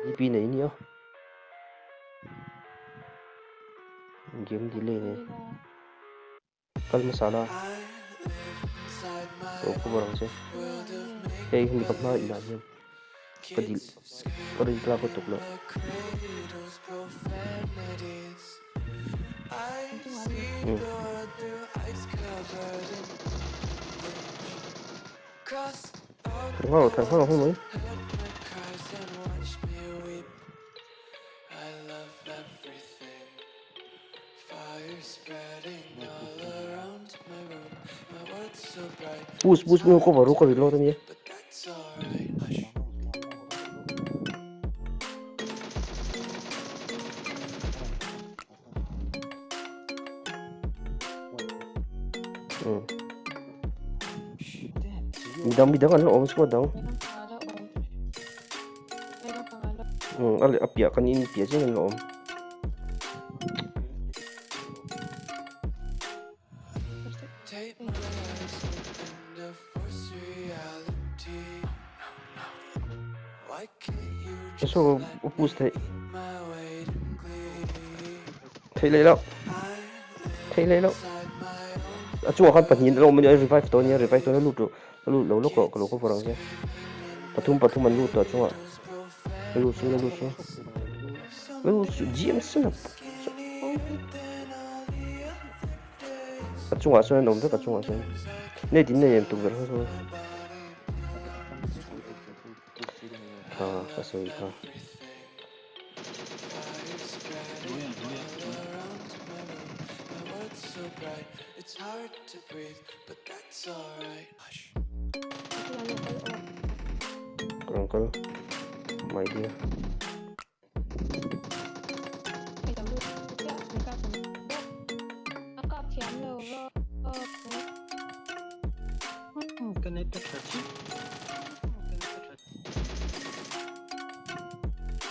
DP nei nia. Game delay ne. Kal hmasa la. Ka cover ang che. Hei hemi ka hma inah hian ka dil ka rin tlak lutuk loh. Thar nghal thar nghal hei mai. Push push mu cover ru ka reload ania. Midang midang an la awm squad dang. A leh a piah kan in piah chiah an la awm. Saw a push theih theih leh loh theih leh loh a chungah khan pahnih an awm a nia revive tawh a nia revive tawh a lut loh a lut lo lawk rawh ka lo cover ang che pathum pathum an lut tawh a chungah a lut chu a lut chu a lut chu James a a chungah sawn an awm vek a chungah sawn nei din nei em tukverh kha sawn. Kha ka sawi kha. Rawn kal my dear.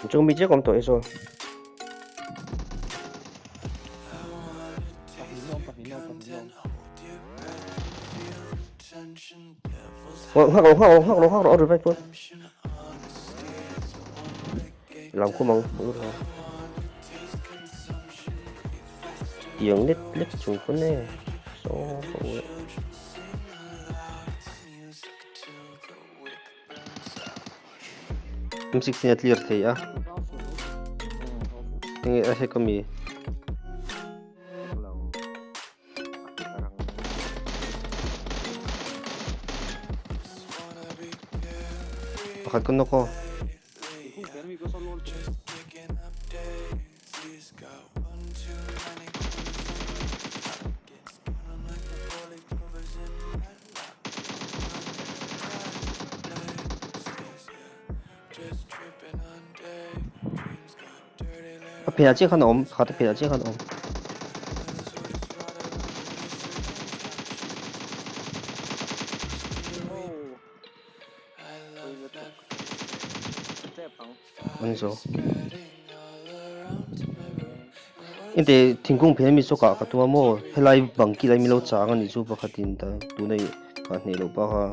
Chung mi chiah ka awm tawh e saw. Nghak rawh nghak rawh nghak rawh nghak rawh a revive dawn. Lam khum ang lut ha. Tiang lek lek chung pawn e saw ka u e. M16 a clear thei a. Enge a hek ami. Pakhat ka nawk aw. A phenah chiah khan a awm pakhat a phenah chiah khan a awm. An zo. Ente thingkung phen ami saw kah ka tum a maw helai bang kil a mi lo chang a nih chu pakhatin ta tuna ih kah hneh loh bak a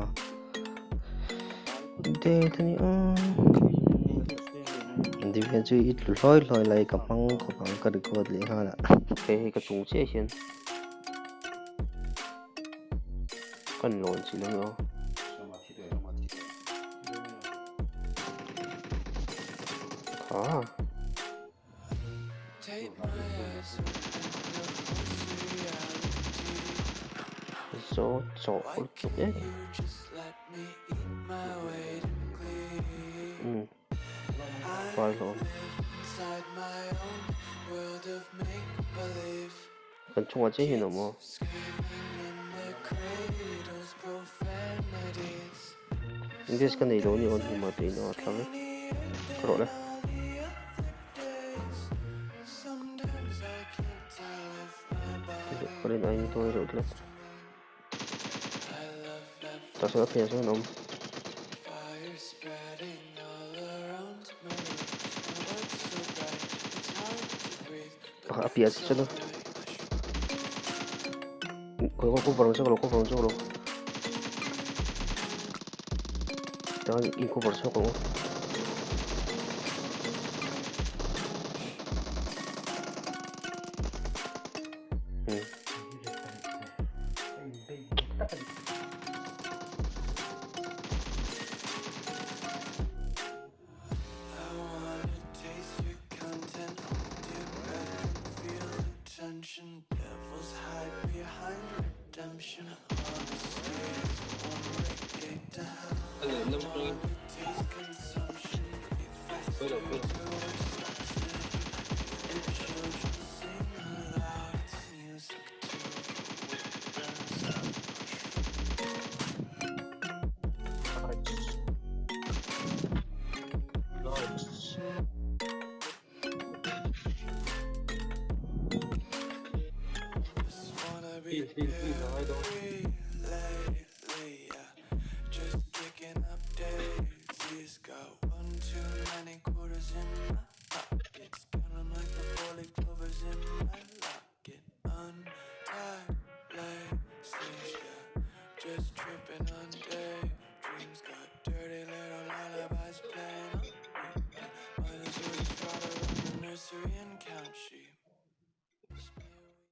te te ni a Divian chu i tlu hlawi hlawi lai ka hmang khawp ang ka record leh nghal a hei hei ka chung chiah hian kan lawn chi lo emaw. Kha. Zo chawh lutuk e. Umm. Fai hlawm. Kan chungah chiah hian a awm aw. English ka nei lo ni aw hnim ah tuin aw a thla vek ka rawh le. Ka rin aiin tawi reuh tlat. Tah sawn a phenah sawn an awm. Pakhat a piah chiah chuan a ka lo cover ang che ka lo cover ang che ka lo. Chuan in cover chhuak ang u.